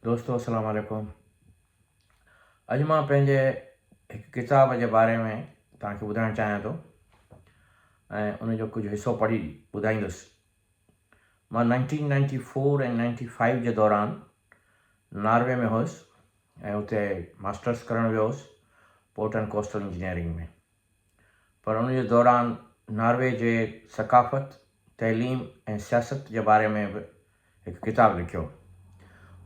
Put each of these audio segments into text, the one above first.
دوستو السلام عليڪم اڄ مان پنهنجي هڪ ڪتاب جي باري ۾ توهان کي ٻڌائڻ چاهيان ٿو ۽ ان جو ڪجهه حصو پڙهي ٻڌائيندس. مان 1994 ۽ 95 جي دوران ناروي ۾ هوس ۽ اتي ماسٽرس ڪرڻ ويو هوس پورٽ اينڊ ڪوسٽل انجنيئرنگ ۾. پر ان جي دوران ناروي جي ثقافت، تعليم ۽ سياست جي باري ۾ به هڪ ڪتاب لکيو.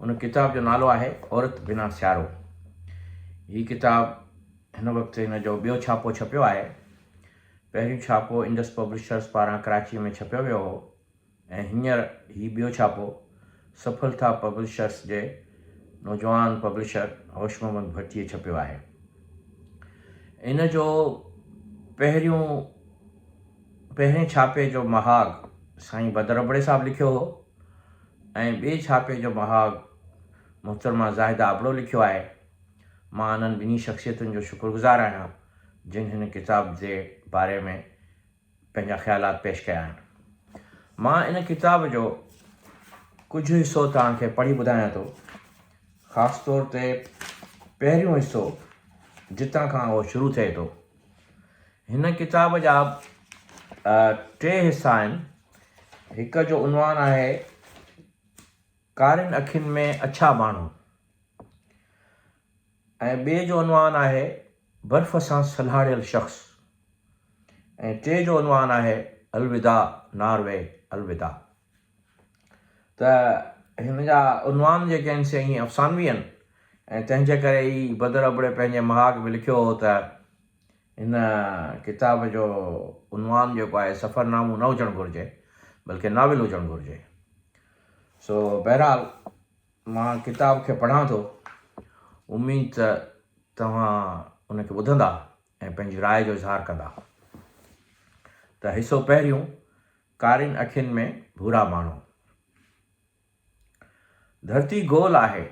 ان ڪتاب جو نالو آهي عورت بنا سيارو. هي ڪتاب هن وقت هن جو ٻيو ڇاپو ڇپيو آهي. پهريون ڇاپو انڊس پبلشرز پاران ڪراچيء ۾ ڇپيو ويو هو. ۽ هينئر هي ٻيو ڇاپو سڦلتا پبلشرس جي نوجوان پبلشر هوش محمد ڀٽيء ڇپيو آهي. ان جو پهريون پهرين ڇاپي جو مهاڳ سائين بدر ابڙي صاحب لکيو هو ۽ ٻئي ڇاپي جو مهاڳ محترمه زاهده ابڙو لکيو آهي. مان انهن ٻنهي شخصيتن جو شڪرگذار آهيان جن هن ڪتاب جي باري ۾ پنهنجا خيالات پيش ڪيا آهن. مان ان ڪتاب جو ڪجهه حصو توهان کي پڙهي ٻڌايان ٿو. خاص طور تي پهريون حصو جتان کان اهو شروع ٿئي ٿو. هن ڪتاب جا ٽي حصا آهن. هڪ جو عنوان آهي ڪارين اکين ۾ اڇا ماڻهو ۽ ٻئي جو عنوان آهي برف سان سلهاڙيل شخص ۽ ٽي جو عنوان آهي الوداع ناروي الوداع ته هن جا عنوان جيڪي آهن سي ائين افسانوي آهن ۽ تنهن جي ڪري ئي بدر ابڙي پنهنجي مهاڳ ۾ لکيو هو ته هن ڪتاب جو عنوان جيڪو آهي سفرنامو نه هجڻ گهرجي بلڪه ناول هجڻ گهرجي سو بهرحال مان ڪتاب کي پڙهان ٿو اميد ته توهان ان کي ٻڌندا ۽ پنهنجي راء جو اظهار ڪندا ته حصو پهريون ڪارين اکين ۾ ڀورا ماڻهو. ڌرتي گول آهي.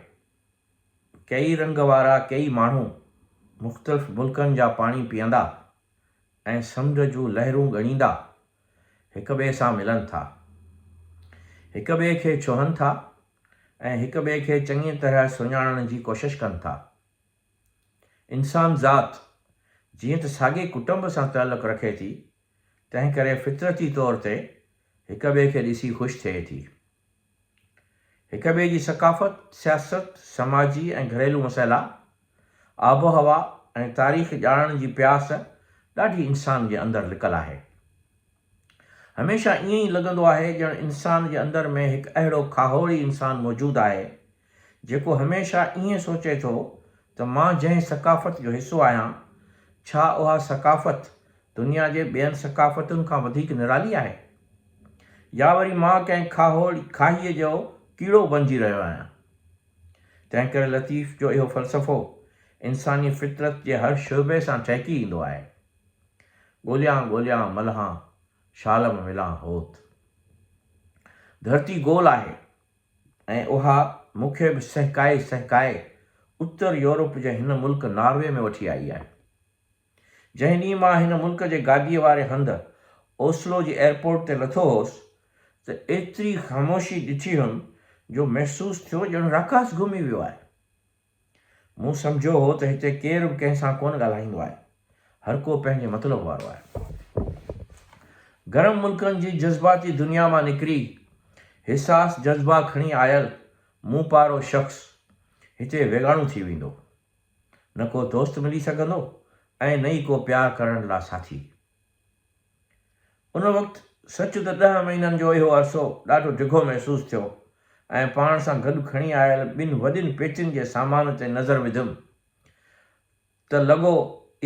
ڪيئي رنگ وارا ڪيئي ماڻهو مختلف ملڪن جا پاڻي پيئندا ۽ سمنڊ جون لهرون ڳڻيندا هڪ ٻئي سان ملن ٿا. هڪ ٻئي کي ڇهن ٿا ۽ هڪ ٻئي کي چڱيء طرح سڃاڻڻ جي ڪوشش ڪن ٿا. انسان ذات جيئن ته ساڳئي ڪٽنب سان تعلق رکي ٿي، تنهن ڪري فطرتي طور تي هڪ ٻئي کي ڏسي خوش ٿئي ٿي. هڪ ٻئي جي ثقافت، سياست، سماجي ۽ گهريلو مسئلا، آب و هوا ۽ تاريخ ڄاڻڻ جي پياس ڏاڍي انسان جي اندر لڪل آهي. هميشه ائين ئي لڳندو آهي ڄڻ انسان جي اندر ۾ هڪ اهڙو کاهوڙي انسان موجود آهي، جيڪو هميشه ائين سوچي ٿو ته مان جنهن ثقافت جو حصو آهيان، ڇا اها ثقافت دنيا جي ٻين ثقافتن کان وڌيڪ نرالي آهي؟ يا وري مان ڪنهن کاهوڙي کاهيء جو ڪيڙو بنجي رهيو آهيان؟ تنهنڪري لطيف جو اهو فلسفو انساني فطرت جي هر شعبي سان ٺهڪي ايندو آهي. ڳوليان ڳوليان ملهان، شال م ملان هوت. ڌرتي گول آهي ۽ اها مون کي به سهڪائي سهڪائي اتر يورپ جي هن ملڪ ناروي ۾ وٺي آئي آهي. جنهن ڏينهن مان هن ملڪ جي گاديء واري هنڌ اوسلو جي ايئرپورٽ تي لٿو هوس ته ايتري خاموشي ڏٺي هيم جو محسوس ٿيو ڄڻ راڪاس گهمي ويو آهي. مون سمجهيو هو ته هتي ڪير به ڪنهن سان ڪونه ڳالهائيندو آهي. هر ڪو پنهنجي مطلب وارو آهي. گرم ملڪن جي جذباتي دنيا مان نڪري حساس جذبا کڻي آيل مون پارو شخص هتي ويڳاڻو ٿي ويندو. نه ڪو دوست ملي سگهندو ۽ نه ئي ڪو پيار ڪرڻ لا ساٿي. ان وقت سچ ته ڏهه مهينن جو اهو عرصو ڏاڍو ڊگهو محسوس ٿيو ۽ پاڻ سان گڏ کڻي آيل ٻن وڏين پيتين جي سامان تي نظر وڌم ته لڳو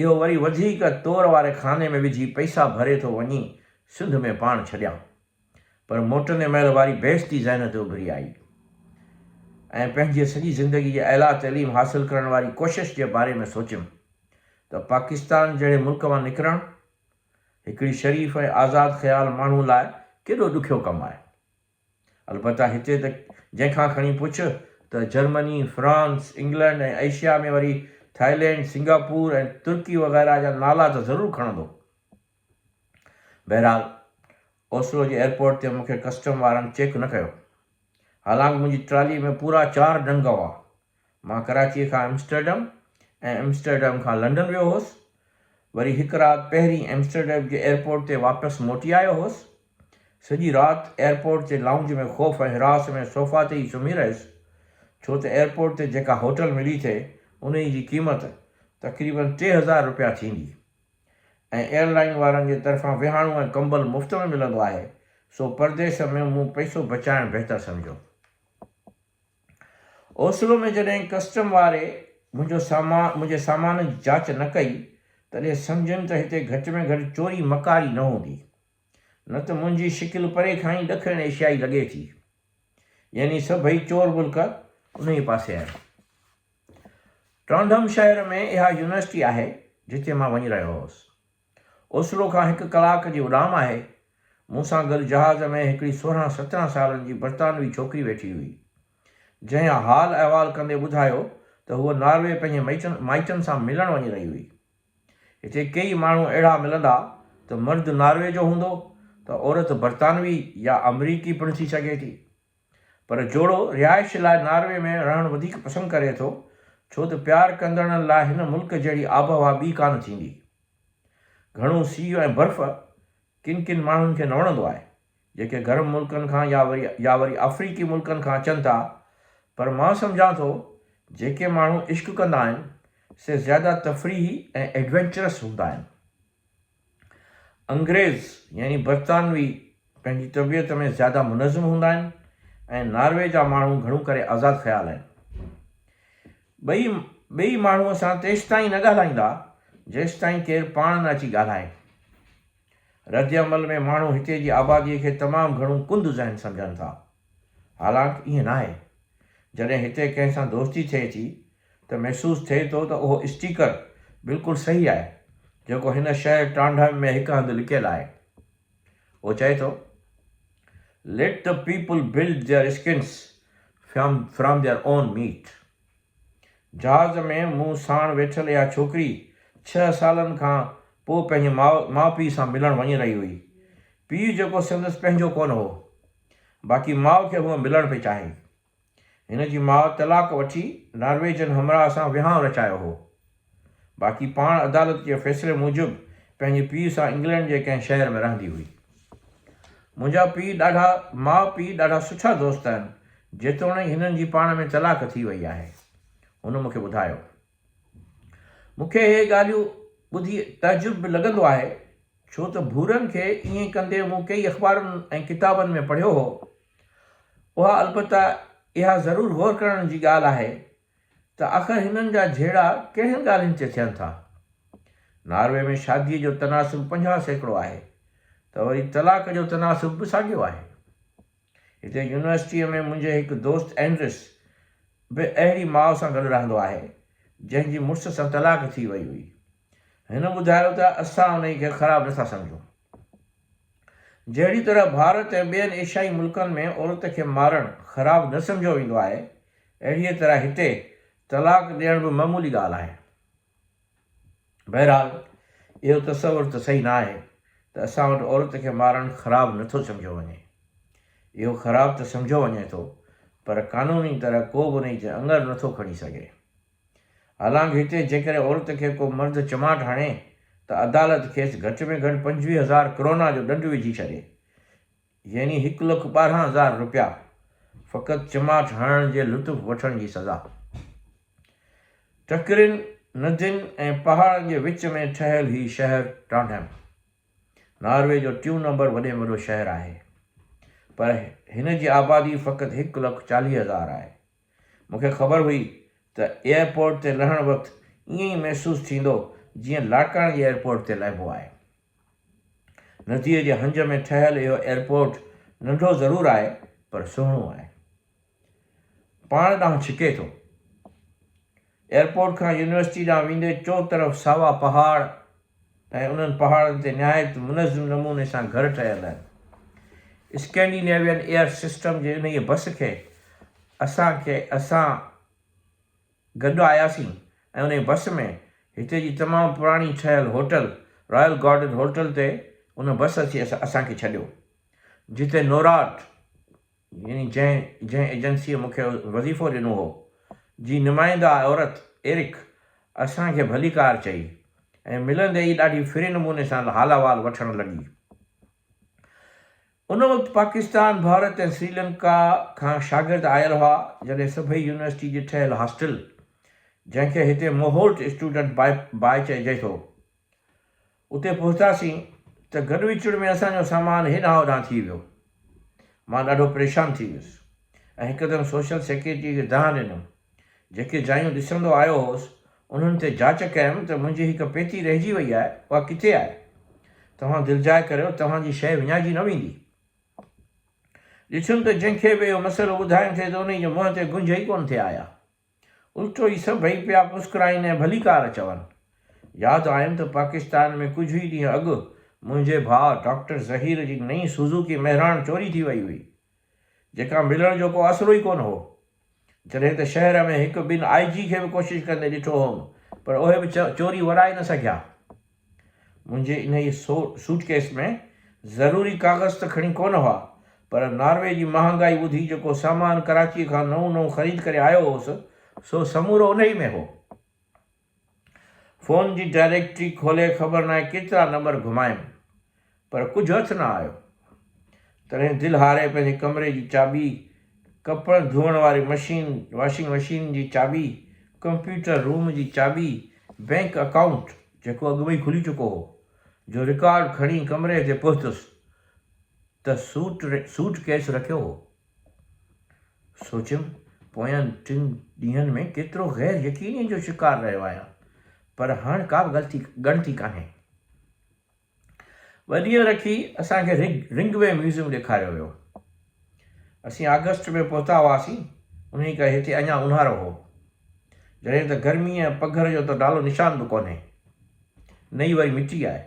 اهو وري وڌيڪ تور واري خاني ۾ وجهي پئسا ڀري ٿو وڃي سنڌ ۾ پاڻ ڇڏيان. پر موٽندي مهل واري بيعزتي ذهن تي اڀري آئي ۽ پنهنجي سڄي زندگي جي اعليٰ تعليم حاصل ڪرڻ واري ڪوشش جي باري ۾ سوچيم ته پاڪستان جهڙي ملڪ مان نڪرڻ هڪڙي شريف ۽ آزاد خيال ماڻهو لاء ڪيڏو ڏکيو ڪم آهي. البته هتي ته جنهن کان کڻي پڇ ته جرمني، فرانس، انگلنڊ ۽ ايشيا ۾ وري ٿائلينڊ، سنگاپور ۽ ترڪي وغيره جا نالا ته ضرور کڻندو. بهرحال اوسلو جي ايئرپورٽ تي مون کي ڪسٽم وارن چيڪ نه ڪيو. حالانڪ منهنجي ٽراليء ۾ پورا چار ڊنگ هئا. مان ڪراچيء کان ايمسٽرڊم ۽ ايمسٽرڊم کان لنڊن ويو هوس. وري هڪ رات پهرين ايمسٽرڊم جي ايئرپورٽ تي واپس موٽي آيو هوس. سڄي رات ايئرپورٽ جي لائونج ۾ خوف ۽ هراس ۾ صوفا تي ئي سمهي رهيس، ڇو ته ايئرپورٽ تي جيڪا هوٽل ملي ٿي، انهيء جي قيمت تقريباً 3000 رپيا ٿيندي ۽ ايئر لائين وارن جي طرفان ويهاڻو ۽ ڪمبل مفت ۾ ملندو آهي، سو پرديس ۾ مون پئسو بچائڻ بهتر سمجهيو. اوسلو ۾ جڏهن ڪسٽم واري منهنجو سامان منهنجي سامان جي جاچ نه ڪئي، تڏهن سمجهيم ته هتي گهٽ ۾ گهٽ چوري مڪاري نه هوندي. نه ته منهنجي شڪل پري کان ئي ڏکڻ ايشيائي لڳي ٿي. يعني سڀئي چور ملڪ انهيء پاسي آهن. ٽرانڍم شهر ۾ اها يونيورسٽي آهي، جتي مان وڃي رهيو هوس. اوسلو کان هڪ ڪلاڪ جي اڏام آهي. مون سان گڏ جهاز ۾ هڪڙي 16 17 سالن جي برطانوي ڇوڪري ويٺي هئي، جنهن حال احوال ڪندي ٻڌايو ته هوء ناروي پنهنجي مائٽن سان ملڻ وڃي رهي هئي. هتي ڪيئي ماڻهو اهڙا ملندا ته مرد ناروي جو هوندو ته عورت برطانوي يا آمريڪي پڻ ٿي سگهي ٿي. پر جوڙو رهائش لاء ناروي ۾ رهڻ وڌيڪ پسند ڪري ٿو، ڇو ته پيار ڪندڙن لاء هن ملڪ جهڙي آبهوا ٻي ڪانه ٿيندي. گهڻو سيء ۽ برف ڪن ڪن ماڻهن کي نه وڻندو آهي، جيڪي گرم ملڪن کان يا وري يا وري آفريقي ملڪن کان اچن ٿا، پر مان سمجهان ٿو جيڪي ماڻهو عشق ڪندا آهن، سي زياده تفريحي ۽ ايڊوينچرس هوندا آهن. انگريز يعني برطانوي پنهنجي طبيعت ۾ زياده منظم هوندا آهن ۽ ناروي جا ماڻهو گهڻو ڪري آزاد خيال آهن. ٻئي ٻئي ماڻهوء سان تيستائين نه ڳالهائيندا جيستائين ڪير پاڻ نه اچي ڳالهائي. ردعمل ۾ ماڻهو هتي جي آباديء کي تمام گهڻو ڪند ذهن سمجهن ٿا. حالانڪ ائين ناهي. جڏهن هتي ڪنهن سان دوستي ٿئي ٿي ته محسوس ٿئي ٿو ته اهو اسٽيڪر بلڪل صحيح آهي، جيڪو هن شهر ٽرانڍهيم ۾ هڪ هنڌ لڪيل آهي. اهو چئي ٿو، Let the people build their skins from their own meat. جهاز ۾ مون ساڻ ويٺل اها ڇوڪري ڇهه سالن کان پوء پنهنجي ماء پيء سان ملڻ وڃي رهي هئي. پيء جيڪو سندس پنهنجو ڪونه هو. باقي ماء کي هوء ملڻ پئي چاهي. هن جي ماء طلاق وٺي نارويجن همراهه سان وهانء رچايو هو. باقي پاڻ عدالت جي فيصلي موجب پنهنجي پيء سان انگلينڊ جي ڪنهن شهر ۾ رهندي هئي. منهنجا پيء ڏاڍا ماء پيء ڏاڍا سٺا دوست آهن، جيتوڻيڪ هنن جي پاڻ ۾ طلاق ٿي وئي آهي. هن مون کي ٻڌايو. مون کي اهي ڳالهيون ٻڌي تعجب به لڳندو آهي، ڇو ته ڀورن کي ائين ڪندي مون ڪيئي اخبارن ۽ ڪتابن ۾ پڙهيو هو. اها البته اها ضرور غور ڪرڻ جي ڳالهه آهي ته آخر هنن جا جهيڙا ڪهڙين ڳالهين تي ٿين ٿا؟ ناروي ۾ شاديء جو تناسب 50% آهي ته وري طلاق جو تناسب به ساڳيو آهي. هتي يونيورسٽيء ۾ منهنجي هڪ دوست اينڊرس به اهڙي ماء سان گڏ رهندو آهي، جنهن جي مڙس سان طلاق ٿي وئي هئي. هن ٻڌايو ته اسان انهي کي خراب نٿا سمجهون. جهڙي طرح ڀارت ۽ ٻين ايشيائي ملڪن ۾ عورت کي مارڻ خراب نه سمجهيو ويندو آهي، اهڙيء طرح هتي طلاق ڏيڻ به معمولي ڳالهه آهي. بهرحال اهو تصور ته صحيح نه آهي ته اسان وٽ عورت کي مارڻ خراب نه ٿو سمجهيو وڃي. اهو خراب ته سمجهيو وڃي ٿو پر قانوني طرح ڪو به انهي تي اڱر نه ٿو کڻي سگهي. حالانڪ هتي جيڪڏهن عورت کي ڪو مرد چماٽ هڻي ته عدالت کيس گهٽ ۾ گهٽ 25,000 ڪرونا جو ڏنڊ وجهي ڇڏي، يعني 1,12,000 رپيا، فقط چماٽ هڻڻ جي لطف وٺڻ جي سزا. ٽڪرين، ندين ۽ پهاڙن جي وچ ۾ ٺهيل هي شهر ٽرانڍهيم، ناروي جو ٽيون نمبر وڏي ۾ وڏو شهر آهي، پر هن جي آبادي فقط 1,40,000 آهي. مون کي خبر هئي ته ايئرپورٽ تي لهڻ وقت ائين ئي محسوس ٿيندو جيئن لاڙڪاڻي جي ايئرپورٽ تي لهبو آهي. نديء جي هنج ۾ ٺهيل اهو ايئرپورٽ ننڍو ضرور آهي پر سهڻو آهي. پاڻ ڏانهن ڇڪي ٿو. ايئرپورٽ کان يونيورسٽي ڏانهن ويندي چؤطرف ساوا پهاڙ ۽ انهن پهاڙن تي نهايت منظم نموني سان گهر ٺهيل آهن. اسڪينڊينيوين ايئر سسٽم جي انهيء بس کي اسان کي اسان گڏ آياسين ۽ انهيء بس ۾ هتي جي تمام پراڻي ٺهيل هوٽل رائل گارڊن هوٽل تي ان بس اچي اسان کي ڇڏيو جتي نوراٽ. يعني جنهن جنهن ايجنسيء مون کي وظيفو ڏنو هو، جي نمائنده عورت ايرڪ اسان کي ڀليڪار چئي ۽ ملندي ئي ڏاڍي ڦري نموني سان حال احوال وٺڻ لڳي. ان وقت پاڪستان، ڀارت ۽ سريلنڪا کان شاگرد آيل هئا، جڏهن سڀئي يونيورسٽي جي ٺهيل هاسٽل، جنهن کي هتي موهولٽ اسٽوڊنٽ باء چئجي ٿو، اتي پهتاسين ته گڏ وچڙ ۾ اسان جو سامان هيڏانهن هوڏانهن ٿي ويو. مان ڏاڍو پريشان ٿي ويس ۽ هڪدم سوشل سيڪريٽريء کي دانهن ڏنم. جيڪي جايون ڏسندو آيو هوس، انهن تي جاچ ڪيم ته منهنجي هڪ پيتي رهجي وئي آهي، اها ڪٿي آهي؟ توهان دلجاء ڪريو، توهان جي شيء وڃائجي نه ويندي. ڏٺم ته جنهن کي به اهو مسئلو ٻڌايم ٿي ته انهيء جي منهن تي گهنج ئي ڪونه ٿي آيا. الٽو ئي سڀئي پيا مسڪرائين ۽ ڀليڪار چون. ياد آيم ته پاڪستان ۾ ڪجهه ئي ڏينهن اڳ منهنجي ڀاء ڊاڪٽر ظهير جي نئين سوزوڪي مهراڻ چوري ٿي وئي هئي، جيڪا ملڻ جو ڪو آسرو ئي ڪونه هو. جڏهن ته شهر ۾ هڪ ٻن آء جي کي به ڪوشش ڪندي ڏٺو هوم، پر اهي به چوري ورائي نه سگهيا. منهنجي انهيء سوٽ ڪيس ۾ ضروري ڪاغذ ته کڻي ڪونه هئا، پر ناروي جي مهانگائي ٻڌي جيڪو سامان ڪراچيء کان نئون نئون خريد ڪري آيو هوس، سو سمورو انهيء ۾ هو. فون جي ڊائريڪٽري کولي خبر ناهي ڪيترا نمبر گهمايم، پر ڪجهه هٿ نه آيو. تڏهن دل هاري پنهنجي ڪمري جي چاٻي، ڪپڙن ڌوئڻ واري مشين، واشنگ مشين جي چاٻي، ڪمپيوٽر روم جي چاٻي، بئنڪ اڪائونٽ، جيڪو اڳ ۾ ئي کلي چڪو هو، جو رڪارڊ کڻي ڪمري تي پهتس ته سوٽ سوٽ ڪيس رکيو هو. سوچيم، پوين ٽن ڏينهن ۾ ڪيترو غير يقينيء جو شڪار رهيو آهيان، پر هاڻ ڪا به غلطي ڳڻتي ڪانهي. ٻه ڏينهن رکي اسان کي رنگ وي ميوزيم ڏيکاريو ويو. اسين آگسٽ ۾ پهتا هئاسين، انهيء ڪري هتي اڃا اونهارو هو. جڏهن ته گرمي ۽ پگهر جو ته نالو نشان به ڪونهي، نه ئي وري مٽي آهي.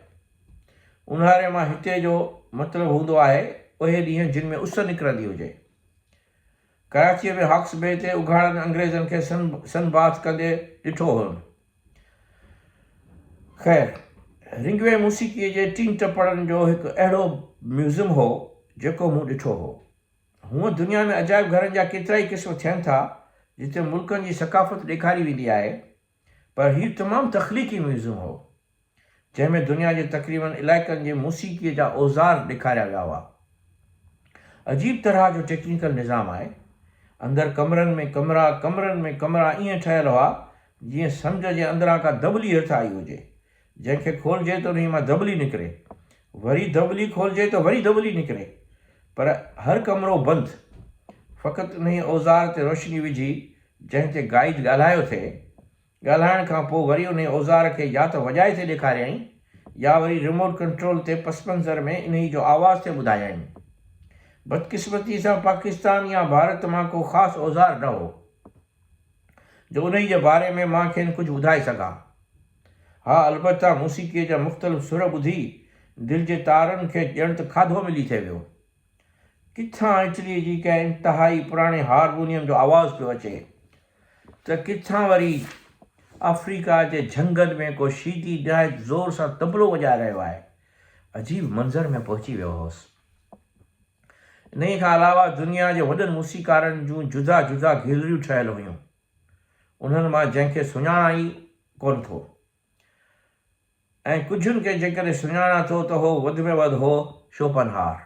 اونهاري مان هتي جو مطلب هوندو آهي اهي ڏينهن جن ۾ اس نڪرندي هجي. ڪراچيء ۾ هاڪس بي تي اگهاڙن انگريزن کي سن باٿ ڪندي ڏٺو هئم. خير، رنگوي موسيقيء جي ٽن ٽپڙن جو هڪ اهڙو ميوزم هو، جيڪو مون ڏٺو هو. هونء دنيا ۾ عجائب گهرن جا ڪيترائي قسم ٿين ٿا، جتي ملڪن جي ثقافت ڏيکاري ويندي آهي، پر هي تمام تخليقي ميوزم هو. جنهن ۾ دنيا جي تقريبن علائقن جي موسيقيء جا اوزار ڏيکاريا ويا هئا. عجيب طرح جو ٽيڪنيڪل نظام آهي. اندر ڪمرن ۾ ڪمرا، ڪمرن ۾ ڪمرا ائين ٺهيل هئا، جيئن سمنڊ جي اندران ڪا دٻلي هيٺ آئي هجي، جنهن کي کولجي ته انهيء مان دٻلي نڪري. وري دٻلي کولجي ته وري دٻلي نڪري. پر هر ڪمرو بند. فقط انهيء اوزار تي روشني وجهي، جنهن تي گائيڊ ڳالهايو ٿي، ڳالهائڻ کان پوء وري انهي اوزار کي يا ته وڄائي ٿي ڏيکاريائين يا وري ريموٽ ڪنٽرول تي پس منظر ۾ انهي جو آواز ٿي ٻڌايائين. بدقسمتي سان پاڪستان يا ڀارت مان ڪو خاص اوزار نه هو جو انهي جي باري ۾ مان کين ڪجهه ٻڌائي سگهان. ها البته موسيقيء جا مختلف سر ٻڌي دل جي تارن کي ڄڻ ته کاڌو ملي ٿي ويو. ڪٿان اٽليء جي ڪنهن انتهائي پراڻي هارمونيم جو آواز پيو اچي. ته ڪٿان وري آفريڪا جي جهنگل ۾ ڪو شيدي نهايت زور سان طبلو وڄائي رهيو آهي. عجيب منظر ۾ پهچي ويو هوس. انهيء کان علاوه دنيا جي وڏن موسيقارن جون جدا جدا گيلريون ٺهيل هيون. انهن مان جنهن کي سڃاڻان ئي ڪونه ٿو. ۽ ڪجهن کي جيڪڏهن سڃاڻان ٿو ته هو وڌ ۾ وڌ هو شوپنهار.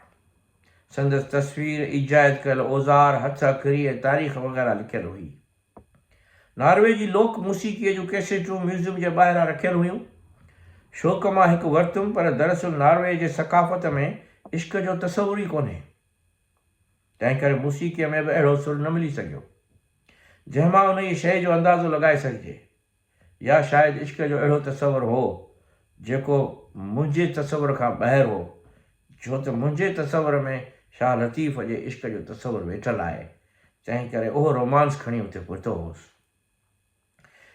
سندس تصوير، ايجاد ڪيل اوزار، هٿ اکري ۽ تاريخ وغيره لکيل هئي. ناروي جي لوڪ موسيقيء جون ڪيسيٽون ميوزيم جي ٻاهران رکيل هيون. شوق مان هڪ ورتم پر دراصل ناروي جي ثقافت ۾ عشق جو تصور ئي ڪونهي. تنهنڪري موسيقيء ۾ به اهڙو سر نه ملي سگهيو، جنهن مان انهيء شيء جو اندازو لڳائي سگهجي. يا شايد عشق جو اهڙو تصور هو، جيڪو منهنجي تصور کان ٻاهر هو، ڇو ته منهنجي تصور ۾ شاهه لطيف جي عشق جو تصور ويٺل آهي، تنهن ڪري اهو رومانس کڻي اتي پهتو هوس.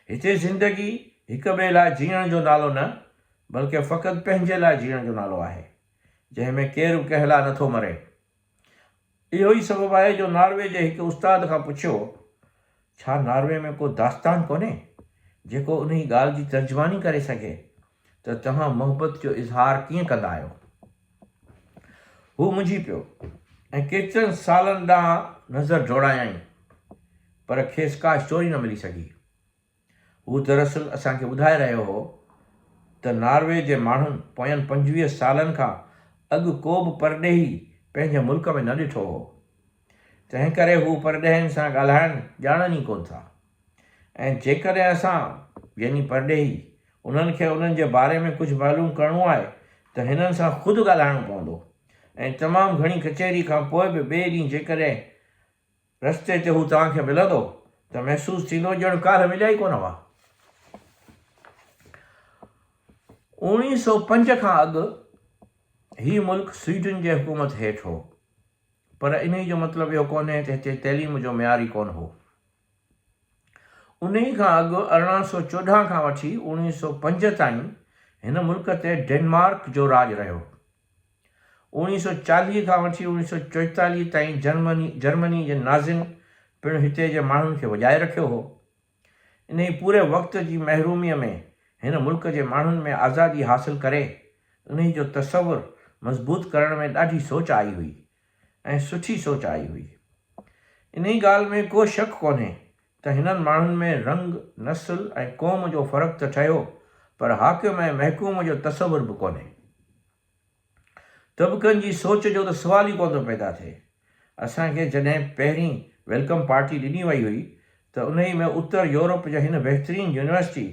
هتي زندگي هڪ ٻئي لاء جيئڻ جو نالو نه، بلڪه فقط پنهنجي لاء جيئڻ جو نالو آهي، جنهن ۾ ڪير به ڪنهن لاء نٿو مري. اهو ئي سبب آهي جو ناروي جي هڪ استاد کان پڇيو، ڇا ناروي ۾ ڪو داستان ڪونهي، جيڪو انهي ڳالهه جي ترجماني ڪري سگهي ته توهان محبت جو اظهار ڪيئن ڪندا آهيو؟ هو منجهي پيو. ۽ ڪيترن سالن ڏانهن نظر ڊوڙايائين، پر کيس ڪا اسٽوري نه ملي سگهي. هو دراصل اسان کي ٻڌائي رهيو هو ته ناروي جي ماڻهن پوين 25 سالن کان اڳ ڪو به پرڏيهي پنهنجي ملڪ ۾ نه ڏٺو هو. تنهنڪري هو پرڏيهين سان ڳالهائڻ ڄاڻن ئي ڪونه ٿا. ۽ جيڪڏهن اسان، يعني پرڏيهي، انهن کي انهن جي باري ۾ ڪجهه معلوم ڪرڻو آهي ته هنن سان خود ڳالهائڻو پوندو ۽ تمام گهڻي ڪچهري کان پوء به ٻئي ڏينهن جيڪڏهن رستي تي هو توهان کي ملندو ته محسوس ٿيندو ڄڻ ڪالهه مليا ئي ڪونه هئا. 1905 کان اڳ هي ملڪ سوئيڊن جي حڪومت هيٺ هو پر انهي جو مطلب اهو ڪونهي ته هتي تعليم جو معيار ئي ڪونه هو. انهي کان اڳ 1814 کان وٺي 1905 تائين هن ملڪ تي ڊينمارڪ جو راڄ رهيو. 1940 کان وٺي 1944 تائين جرمني جرمني جي نازين پڻ هتي جي ماڻهن کي وڄائي رکيو هو. انهي پوري وقت جي محروميء ۾ هن ملڪ جي ماڻهن ۾ آزادي حاصل ڪري انهي جو تصور مضبوط ڪرڻ ۾ ڏاڍي سوچ آئي هئي ۽ سٺي سوچ آئي هئي. انهي ڳالهه ۾ ڪو شڪ ڪونهي ته هنن ماڻهن ۾ رنگ، نسل ۽ قوم جو فرق ته ٺهيو پر حاڪم ۽ محڪوم جو تصور به ڪونهي. طبقن جي سوچ جو ته سوال ئي ڪونه ٿو پيدا ٿئي. اسان کي جڏهن پهرين welcome party ڏني وئي هئي ته انهي ۾ اتر يورپ جي هن بهترين يونيورسٽي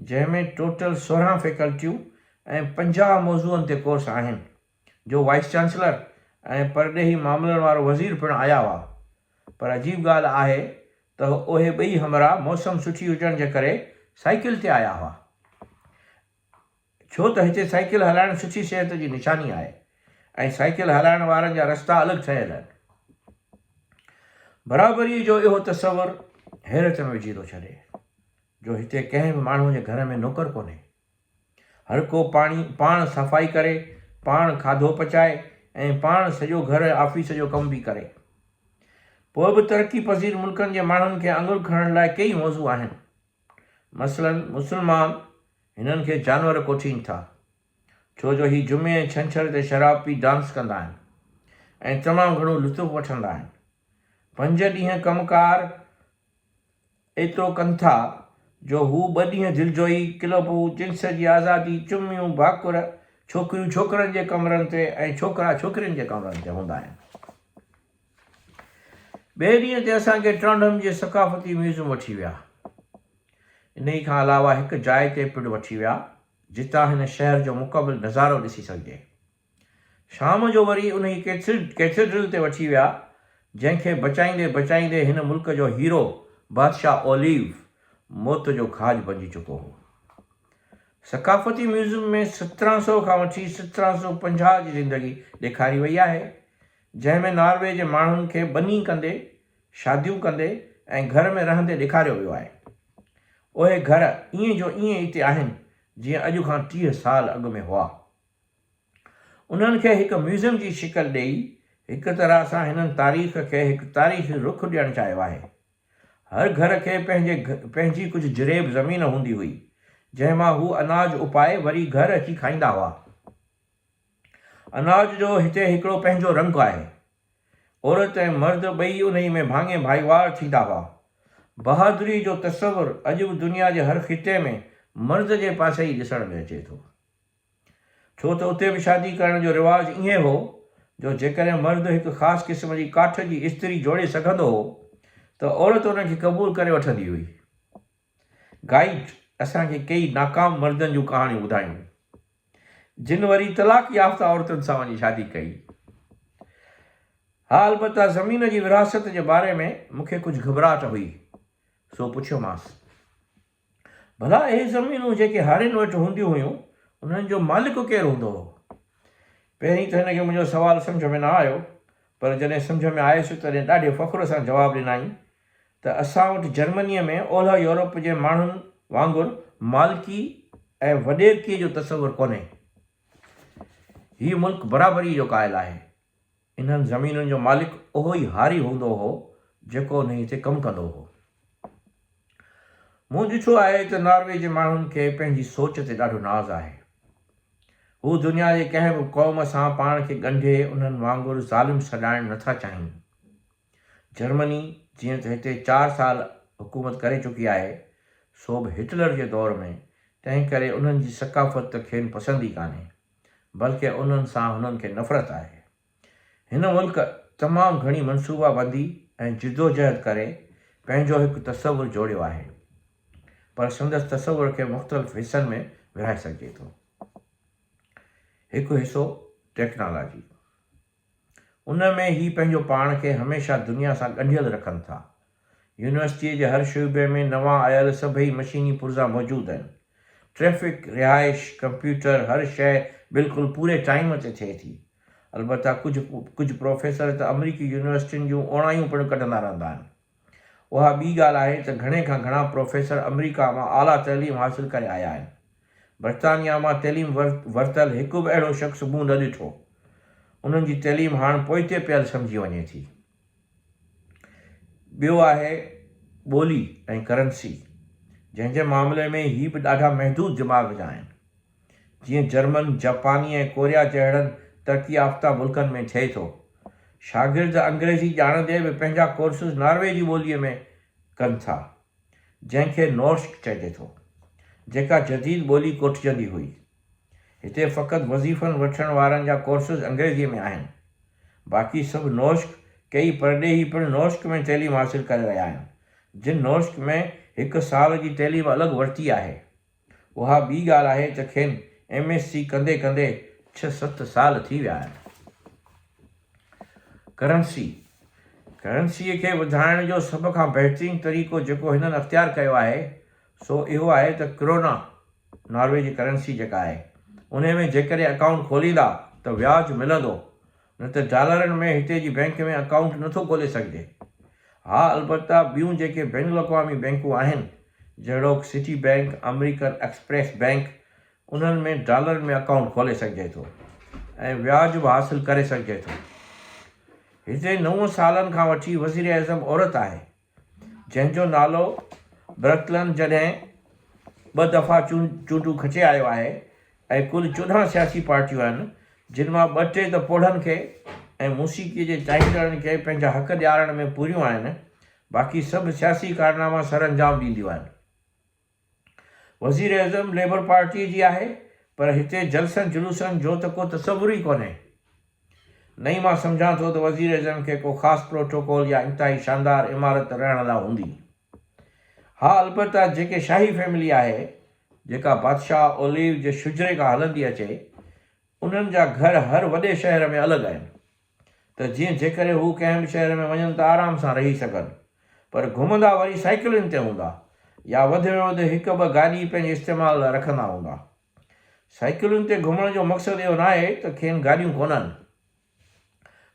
جنهن ۾ ٽوٽل 16 فيڪلٽيون ۽ 50 موضوعن تي ڪورس آهن، جو وائيس چانسلر ۽ پرڏيهي معاملن وارو وزير پڻ آيا هئا پر عجيب ڳالهه آهي ته اهي ٻئي همراهه موسم سٺي هجڻ جي ڪري سائيڪل تي آيا هئا ڇو ته هتي سائيڪل هلائڻ سٺي صحت جي نشاني آهي ۽ سائيڪل هلائڻ وارن جا رستا الڳ ٺهيل آهن. برابريء جو اهو تصور حيرت ۾ وجهي ٿو ڇڏي جو هتي ڪنهن به ماڻهوء جي گهر ۾ نوڪر ڪونهي. هر ڪو پاڻي پاڻ صفائي ڪري، پاڻ کاڌو پچائي ۽ پاڻ سڄو گهر ۽ آفيس جو ڪم به ڪري. پوء به ترقي پذير ملڪن جي ماڻهن کي آڱر کڻڻ لاء ڪيئي موضوع آهن. مثلاً مسلمان هنن کي جانور ڪوٺين ٿا، ڇو جو هي جمعي ۽ ڇنڇر تي شراب پي ڊانس ڪندا آهن ۽ تمام گهڻو لطف وٺندا آهن. پنج ڏينهن ڪم ڪار ايترو ڪن ٿا جو هو ٻه ڏينهن دلجوئي، ڪلبون، جنس جي آزادي، چميون، ڀاڪر، ڇوڪريون ڇوڪرن جي ڪمرن تي ۽ ڇوڪرا ڇوڪرين جي ڪمرن تي هوندا آهن. ٻئي ڏينهن تي اسان کي ٽرانڊهم جي ثقافتي ميوزم وٺي ويا. انهي کان علاوه هڪ جاء تي پڻ وٺي ويا جتان هن شهر جو مڪمل نظارو ڏسي سگهجي. شام جو وري انهي ڪيٿيڊرل تي وٺي ويا، جنهن کي بچائيندي بچائيندي هن ملڪ جو هيرو بادشاهه اوليو موت جو کاڄ بنجي چڪو هو. ثقافتي ميوزم ۾ 1700 کان وٺي 1750 جي زندگي ڏيکاري وئي آهي، جنهن ۾ ناروي جي ماڻهن کي ٻني ڪندي، شاديون ڪندي ۽ گهر ۾ رهندي ڏيکاريو ويو آهي. اهي گهر ائين جو ائين اتي آهن، جيئن اڄ کان 30 سال اڳ ۾ هئا. انهن کي هڪ ميوزيم جي شڪل ڏيئي هڪ طرح سان هنن تاريخ کي هڪ تاريخي رخ ڏيڻ چاهيو آهي. هر گهر کي پنهنجي پنهنجي ڪجهه جريب زمين هوندي هئي، جنهن مان هو اناج اپائي وري گهر اچي کائيندا هئا. اناج جو هتي هڪڙو پنهنجو رنگ آهي. عورت ۽ مرد ٻئي انهي ۾ ڀاڱي ڀائيوار ٿيندا هئا. بهادري جو تصور اڄ به دنيا جي هر خطي ۾ مرد جي پاسي ئي ڏسڻ ۾ اچي ٿو. ڇو ته اتي به شادي ڪرڻ جو رواج ائين هو جو جيڪڏهن مرد هڪ خاص قسم جي ڪاٺ جي استري جوڙي سگهندو هو ته عورت ان کي قبول ڪري وٺندي هئي. گائيڊ اسان کي ڪيئي ناڪام مردن جون ڪهاڻيون ٻڌايون، جن وري طلاق يافته عورتن سان وڃي شادي ڪئي. ها البته زمين جي ورهاست جي باري ۾ مون کي ڪجهه گهٻراهٽ هئي، سو پڇيومانس. ڀلا اهي زمينون جيڪي هارين وٽ هونديون هيون، انهن جو مالڪ ڪير هوندو هو؟ پهرين ته هن کي منهنجو سوال سمجهه ۾ نه آيو، پر جڏهن سمجهه ۾ آيس تڏهن ڏاڍي فخر سان جواب ڏنائين ته اسان وٽ جرمنيء ۾ اولهه يورپ جي ماڻهن وانگر مالڪي ۽ وڏيرڪيء جو تصور ڪونهي. هي ملڪ برابريء جو قائل آهي. انهن زمينن جو مالڪ اهو ئي هاري هوندو هو، جيڪو انهيء تي ڪم ڪندو هو. مون ڏٺو آهي ته ناروي جي ماڻهن کي پنهنجي سوچ تي ڏاڍو ناز آهي. هو دنيا جي ڪنهن به قوم سان پاڻ کي ڳنڍي انهن وانگر ظالم سڏائڻ نه ٿا چاهين. جرمني جيئن ته هتي چار سال حڪومت ڪري چڪي آهي، سو به هٽلر جي دور ۾، تنهن ڪري انهن جي ثقافت ته کين پسند ئي ڪانهي، بلڪه انهن سان هنن کي نفرت آهي. هن ملڪ تمام گهڻي منصوبه بندي ۽ جدوجهد ڪري پنهنجو هڪ تصور جوڙيو آهي، پر سندس تصور کي مختلف حصن ۾ ورهائي سگهجي ٿو. هڪ حصو ٽيڪنالاجي. ان ۾ هي پنهنجو پاڻ کي هميشه دنيا سان ڳنڍيل رکن ٿا. يونيورسٽيء جي هر شعبي ۾ نوان آيل سڀئي مشيني پرزا موجود آهن. ٽريفڪ، رهائش، ڪمپيوٽر، هر شيء بلڪل پوري ٽائيم تي ٿئي ٿي. البته ڪجهه ڪجهه پروفيسر ته آمريڪي يونيورسٽين جون اوڻايون پڻ ڪڍندا رهندا آهن. اها ٻي ڳالهه آهي ته گهڻي کان گهڻا پروفيسر آمريڪا مان اعليٰ تعليم حاصل ڪري آيا آهن. برطانيا مان تعليم ورتل هڪ به اهڙو شخص مون نه ڏٺو. انهن جي تعليم هاڻ پوئتي پيل سمجهي وڃي ٿي. ٻيو آهي ٻولي ۽ ڪرنسي، جنهن جي معاملي ۾ هي به ڏاڍا محدود دماغ جا آهن. جيئن جرمن، جاپاني ۽ ڪوريا جهڙن ترقي يافته ملڪن ۾ ٿئي ٿو. شاگرد انگريزي ڄاڻندي به پنهنجا ڪورسز ناروي جي ٻوليء ۾ ڪن ٿا، جنهن کي نورشڪ چئجي ٿو، جيڪا جديد ٻولي ڪوٺجندي هئي. هتي فقط وظيفن وٺڻ وارن جا ڪورسز انگريزيء ۾ آهن. باقي سڀ نورشڪ، ڪيئي پرڏيهي پڻ نورشڪ ۾ تعليم حاصل ڪري رهيا آهن، جن نورشڪ ۾ هڪ سال جي تعليم الڳ ورتي آهي. اها ٻي ڳالهه آهي ته کين ايم ايس سي ڪندي ڪندي ڇهه ست سال ٿي ويا آهن. ڪرنسي، ڪرنسيء کي وڌائڻ جو سڀ کان بهترين طريقو جيڪو هنن اختيار ڪيو آهي، سو اهو آهي ته ڪرونا، ناروي جي ڪرنسي جيڪا آهي، انهي ۾ جيڪڏهن اڪائونٽ کوليندا ته وياج ملندو، نه ته ڊالرن ۾ هتي جي بئنڪ ۾ اڪائونٽ نه ٿو کولي سگهجي. ها البته ٻيون جيڪي بين الاقوامي بئنڪون آهن، جهڙوڪ Citi bank, American Express bank, انهن ۾ ڊالرن ۾ اڪائونٽ کولي سگهجي ٿو ۽ وياج به حاصل ڪري سگهجي ٿو. هتي نون سالن کان وٺي وزيراعظم عورت آهي. جنهن جو نالو برڪلن جڏهن ٻه دفعا چونڊون کٽي آيو آهي ۽ ڪل 14 سياسي پارٽيون آهن جن مان ٻه ٽي ته پوڙهن کي ۽ موسيقي جي چاهيندڙن کي پنهنجا حق ڏيارڻ ۾ پوريون آهن باقي سڀ سياسي ڪارناما سرانجام ڏينديون آهن. وزيراعظم ليبر پارٽيء جي آهي پر هتي جلسن جلوسن جو ته ڪو تصور ئي ڪونهي. نه ئي مان سمجهان ٿو ته وزيراعظم کي ڪو خاص پروٽوڪول يا انتهائي شاندار عمارت رهڻ لاء هوندي. ها البته جيڪي شاهي فيملي آهي، جيڪا بادشاهه اوليو جي شجري کان هلندي اچي، انهن جا گهر هر وڏي شهر ۾ الڳ آهن ته جيئن جيڪڏهن هو ڪنهن به شهر ۾ وڃن ته آرام سان رهي سگهن پر گهمندا وري سائيڪلن تي هوندا يا وڌ ۾ وڌ هڪ ٻه گاڏي پنهنجي استعمال لاء رکندا هوندا. سائيڪلن تي گهمڻ جو مقصد اهو ناهي ته کين گاڏيون ڪونهن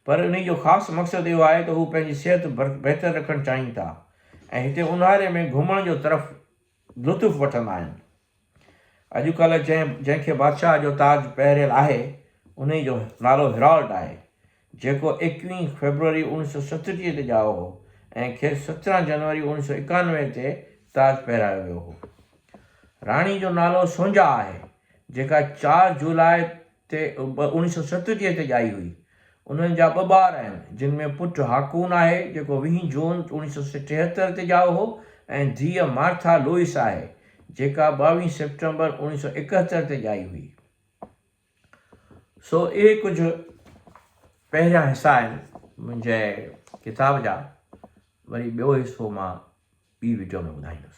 پر انهي جو خاص مقصد اهو آهي ته هو پنهنجي صحت بهتر رکڻ چاهين ٿا ۽ هتي اونهاري ۾ گهمڻ جو طرف لطف وٺندا آهن. اڄڪلهه جنهن جنهن کي بادشاهه جو تاج پهريل آهي، انهي جو نالو هيرالڊ آهي، جيڪو ايڪويهين فيبروري 1937 تي ڄائو هو ۽ کيس 17 جنوري 1991 تي تاج پهرايو ويو هو. راڻي جو نالو سونجا آهي، جيڪا چار جولاء تي 1937 تي ڄائي هئي. انهن جا ٻه ٻار آهن، جن ۾ پٽ هاڪون آهي، جيڪو ويهين جون 1973 تي ڄائو هو ۽ ڌيء مارٿا لوئس آهي، جيڪا ٻاويهين سيپٽمبر 1971 تي ڄائي هئي. سو اهي ڪجهه پهريان حصا آهن منهنجي ڪتاب جا، وري ٻيو حصو مان ٻي وڊيو ۾ ٻڌائيندس.